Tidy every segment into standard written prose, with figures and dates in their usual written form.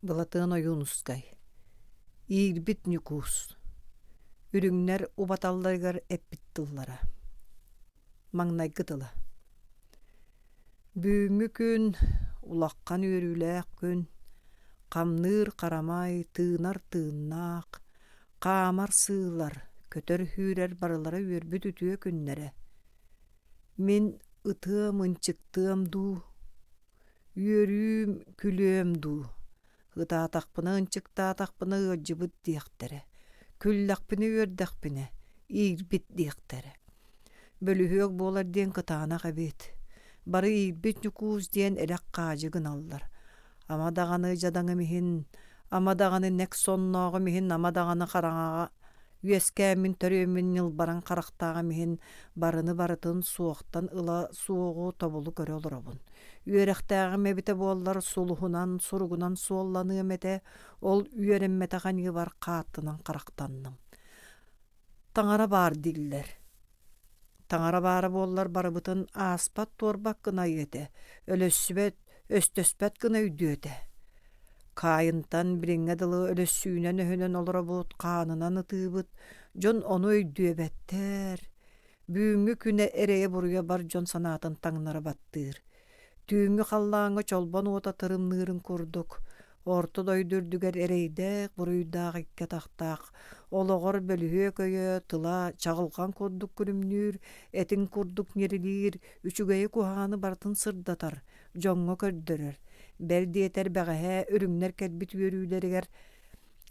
Былатыан Ойуунускай Иирбит Ньукуус Үрүҥнэр убаталларыгар эппит тыллара Маҥнайгы тыла Бүгүҥҥү күн улахан үөрүүлээх күн, хамныыр харамай, тыынар тыыннаах, хаамар сыылар, көтөр сүүрэр барылара үөрбүт үтүө күннэрэ. Мин ытыам ынчыктыам дуу, Үөрүүм, күлүөм дуу, ытаатахпына, ынчыктаатахпына ыалдьыбыт диэхтэрэ, күллэхпинэ, үөрдэхпинэ иирбит диэхтэрэ. Бөлүһүөк буолар диэн кытаанах эбит. Бары иирбит Ньукуус диэн элэх хаадьы гыналлар. Ама даҕаны дьадаҥым иһин, ама даҕаны нэк соннооҕум иһин, ама даҕаны хараҥаҕа Үөскээммин төрүөммүн ньылбараҥ харахтааҕым иһин барыны барытын суохтан ыла суоҕу тобулу көрө олоробун. Үөрэхтээҕим эбитэ буоллар сулуһунан, суругунан суолланыам этэ, ол үөрэммэтэх аньыыбар хааттынан харахтанным. Таҥара баар дииллэр. Таҥара баара буоллар барыбытын ааспат-туорбат гына айыа этэ, өлөссүбэт, өстөспөт гына өйдүө этэ. Каайынтан билиҥҥэ дылы өлөссүүнэн өһүнэн олоробут, хаанынан ытыыбыт, дьон ону өйдүөбэттэр. Бүгүҥҥү күнэ эрэйэ-буруйа бар дьон санаатын таҥнара баттыыр. Түүҥҥү халлааҥҥа чолбон уота тырымныырын курдук, орто дойду үрдүгэр эрэйдээх, буруйдаах икки атахтаах, олоҕор бөлүһүөк өйө, тыла чаҕылҕан курдук күлүмнүүр, этиҥ курдук ньирилиир, үчүгэйи куһаҕаны барытын сырдатар, дьоҥҥо көрдөрөр. Бэл диэтэр бэҕэһээ үрүҥнэр кэлбит үөрүүлэригэр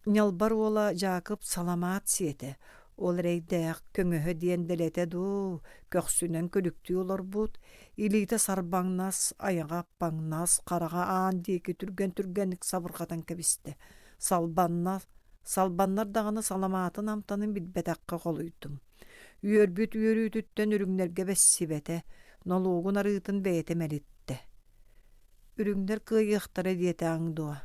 Ньалбар уола Дьаакып саламаат сиэтэ, ол эрэйдээх көҥөһө диэн дэлэтэ дуу, көхсүнэн күлүктүү олорбут, илиитэ сарбаҥнас, айаҕа аппаҥнас, хараҕа аан диэки түргэн-түргэнник сабырҕатан кэбистэ. Салбанна, салбаннар даҕаны саламаатын амтанын билбэтэххэ холуйдум. Үөрбүт үөрүүтүттэн үрүҥнэргэ бэссибэтэ, нолуогун арыытын бэйэтэ мэлиттэ. Үрүҥнэр кыайыахтара диэтэҕиҥ дуо?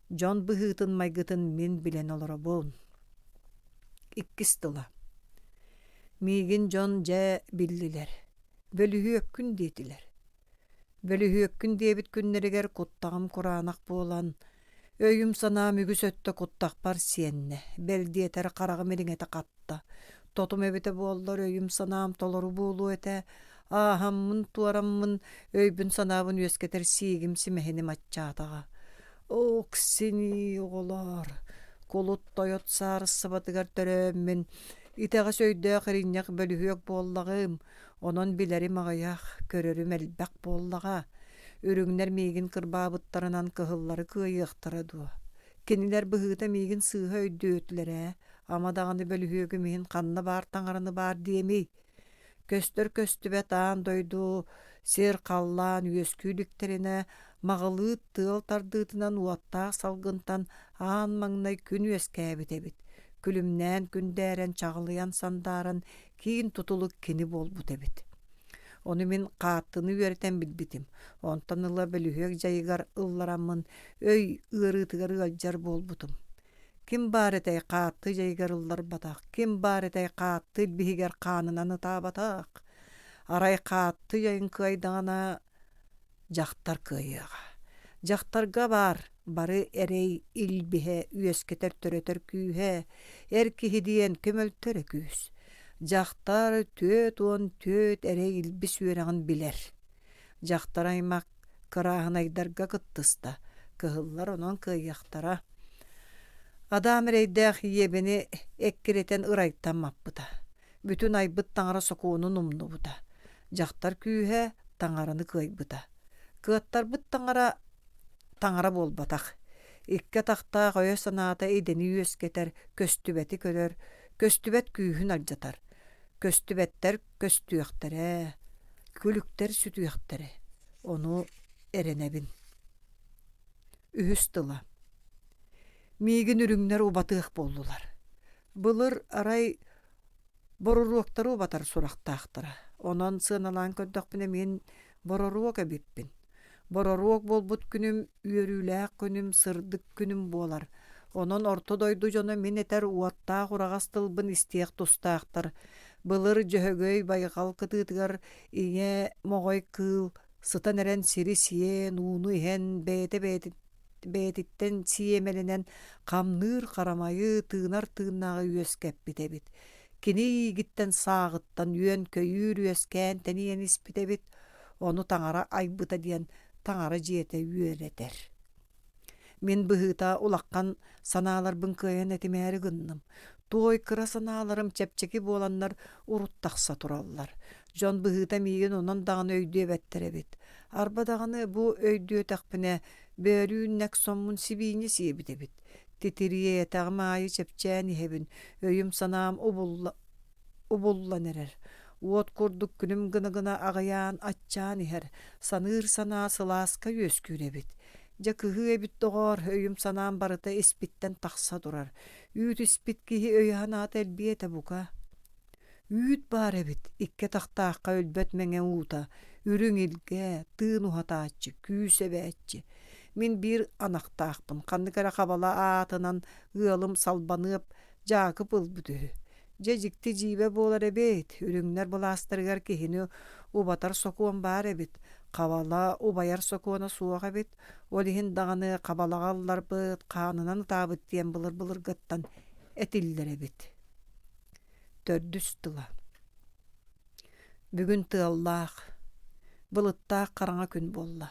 Дьон быһыытын-майгытын мин билэн олоробун. Иккис тыла. Миигин дьон дьэ биллилэр. Бөлүһүөккүн диэтилэр. Бөлүһүөккүн диэбит күннэригэр куттаҕым кураанах буолан, өйүм-санаам үгүс өттө куттахпар сиэннэ, бэл диэтэр хараҕым ириҥэтэ хатта. Тотум эбитэ буоллар өйүм-санаам толору буолуо этэ, ааһаммын туораммын өйбүн-санаабын үөскэтэр сиигим симэһиним аччаатаҕа. Оксини оҕолоор, кулут тойот саарыссабатыгар төрөөммүн, итэҕэс өйдөөх иринньэх бөлүһүөк буоллаҕым, онон билэрим аҕыйах, көрөрүм элбэх буоллаҕа. Үрүҥнэр миигин кырбаабыттарынан кыһыллары кыайыахтара дуо? Кинилэр быһыыта миигин сыыһа өйдөөтүлэр ээ, ама даҕаны бөлүһүөгүм иһин ханна баар таҥараны баар диэмий? Көстөр-көстүбэт аан дойду сир-халлаан үөскүү иликтэринэ маҕылыыт тыал тардыытынан уоттаах салгынтан аан маҥнай күн үөскээбит эбит. Күлүмнээн күндээрэн чаҕылыйан сандааран киин тутулук кини буолбут эбит. Ону мин хааттыны үөрэтэн билбитим. Онтон ыла бөлүһүөк дьайыгар ыллараммын өй ыарыытыгар ыалдьар буолбутум. Ким баар этэй хаатты дьайыгар ылларбатах, ким баар этэй хаатты илбиһигэр хаанынан ытаабатах. Арай хаатты дьайын кыайдаҕына дьахтар кыайыаҕа. Дьахтарга баар бары эрэй илбиһэ үөскэтэр төрөтөр күүһэ, эр киһи диэн көмөлтөрө күүс. Дьахтар 44 эрэй илбис үөрэҕин билэр. Дьахтар аймах кырааһынайдарга кыттыста, кыһыллар онон кыайыахтара. Адаам эрэйдээх ийэбини эккирэтэн ырайтан маппыта. Бүтүн айбыт таҥара сокуонун умнубута. Дьахтар күүһэ таҥараны кыайбыта. Кыаттарбыт таҥара таҥара буолбатах. Икки атахтаах өйө-санаата идэни үөскэтэр, көстүбэти көрөр, көстүбэт күүһүн алдьатар. Көстүбэттэр көстүөхтэрэ, күлүктэр сүтүөхтэрэ, ону эрэнэбин. Үһүс тыла. Миигин үрүҥнэр убатыах буоллулар. Былыр арай боруруоктары убатар сурахтаахтара. Онон сыаналаан көрдөхпүнэ мин бороруок эбиппин. Бороруок буолбут күнүм үөрүүлээх күнүм, сырдык күнүм буолар. Онон орто дойду дьоно мин этэр уоттаах ураҕас тылбын истиэх тустаахтар. Былыр Дьөһөгөй байҕал кытыытыгар ийэ моҕой кыыл сытан эрэн сири сиэн, ууну иһэн бэйэтэ бэйэтин. Бэйэтиттэн сиэмэлэнэн хамныыр харамайы, тыынар тыыннааҕы үөскэппит эбит. Кини иигиттэн сааҕыттан үөн-көйүүр үөскээн тэнийэн испит эбит. Ону таҥара айбыта диэн таҥара дьиэтэ үөрэтэр. Мин быһыыта улахан санааларбын кыайан этимээри гынным. Туой кыра санааларым чэпчэки буоланнар урут тахса тураллар. Дьон быһыыта миигин онон даҕаны өйдүөбэттэр эбит. Арба даҕаны бу өйдүөтэхпинэ, бөөлүүн нэк соммун сибиинньэ сиэбит эбит. Титириэтэҕим аайы чэпчээн иһэбин, өйүм-санаам убулла убуллан эрэр. Уот курдук күлүм гына-гына аҕыйаан, аччаан иһэр, саныыр санаа сылааска үөскүүр эбит. Дьэ кыһыы эбит доҕоор, өйүм-санаам барыта испиттэн тахса турар. Үүт испит киһи өйө-санаата элбиэ этэ бука. Үүт баар эбит, икки атахтаахха өлбөт мэҥэ уута, үрүҥ илгэ, тыын уһатааччы, күүс эбээччи. Мин биир анахтаахпын, ханнык эрэ хабала аатынан ыалым Салбаныап Дьаакып ылбыт үһү. Дьэ дьикти дьиибэ буолар эбит, үрүҥнэр былаастарыгар киһини убатар сокуон баар эбит, хабала убайар сокуона суох эбит, ол иһин даҕаны хабалаҕа ылларбыт, хаанынан ытаабыт диэн былыр-былыргыттан этиллэр эбит. Төрдүс тыла Бүгүн тыаллаах, былыттаах хараҥа күн буолла.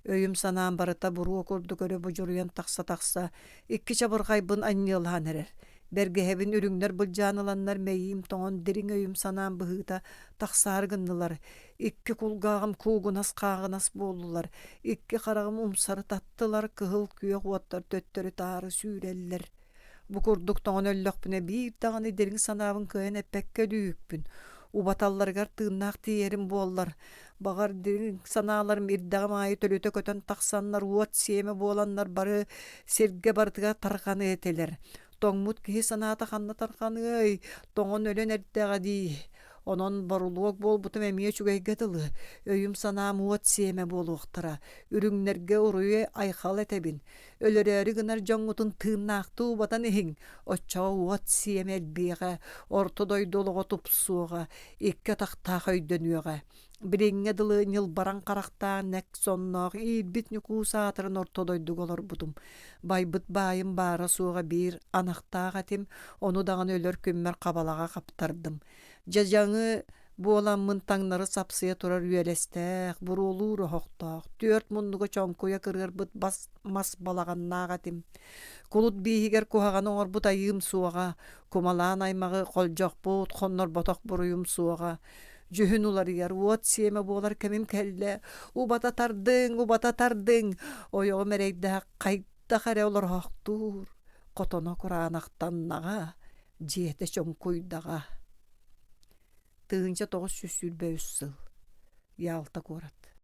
Өйүм-санаам барыта буруо курдук өрө будьуруйан тахса-тахса, икки чабырҕайбын анньыалаһан эрэр. Бэргэһэбин үрүҥнэр былдьаан ыланнар мэйиим тоҥон дириҥ өйүм-санаам быһыыта тахсаары гыннылар. Икки кулгааҕым куугунас-хааҕынас буоллулар, икки хараҕым умсары таттылар, кыһыл күөх уоттар төттөрү-таары сүүрэллэр. Бу курдук тоҥон өллөхпүнэ биир даҕаны дириҥ санаабын кыайан эппэккэ өлүүһүкпүн. Убаталларыгар тыыннаах тиийэрим буоллар, баҕар дириҥ санааларым ирдэҕим аайы төлүтэ көтөн тахсаннар уот сиэмэ буоланнар бары сиргэ барытыгар тарҕаныа этилэр. Тоҥмут киһи санаата ханна тарҕаныай, тоҥон өлөн эрдэҕэ дии. Онон борулуок буолбутум эмиэ үчүгэйгэ дылы, өйүм-санаам уот сиэмэ буолуохтара, үрүҥнэргэ уруйу-айхал этэбин, Өлөрөөрү гынар дьоҥҥутун тыыннаахтыы убатан иһиҥ, оччоҕо уот сиэмэ элбиэҕэ, орто дойду олоҕо тупсуоҕа, икки атахтаах өйдөнүөҕэ. Билиҥҥэ дылы ньылбараҥ харахтаах нэк сонноох иирбит Ньукуус аатыран орто дойдуга олорбутум. Байбыт баайым баара-суоҕа биир анахтаах этим, ону даҕаны өлөр күммэр хабалаҕа хаптардым. Дьадьаҥы буоламмын таҥнары сапсыйа турар үөлэстээх, буруолуур оһохтоох, түөрт муннуга чоҥкуйа кырыарбыт бас мас балаҕаннаах этим. Кулут бииһигэр куһаҕаны оҥорбут айыым суоҕа, кумалаан аймаҕы холдьохпут, хоннорботох буруйум суоҕа. Дьүһүн уларыйар, уот сиэмэ буолар кэмим кэллэ. Убата тардыҥ, убата тардыҥ! Ойоҕум эрэйдээх хайдах эрэ олороохтуур, хотоно кураанахтаннаҕа, дьиэтэ чоҥкуйдаҕа. 1923 сыл. Ялта куорат.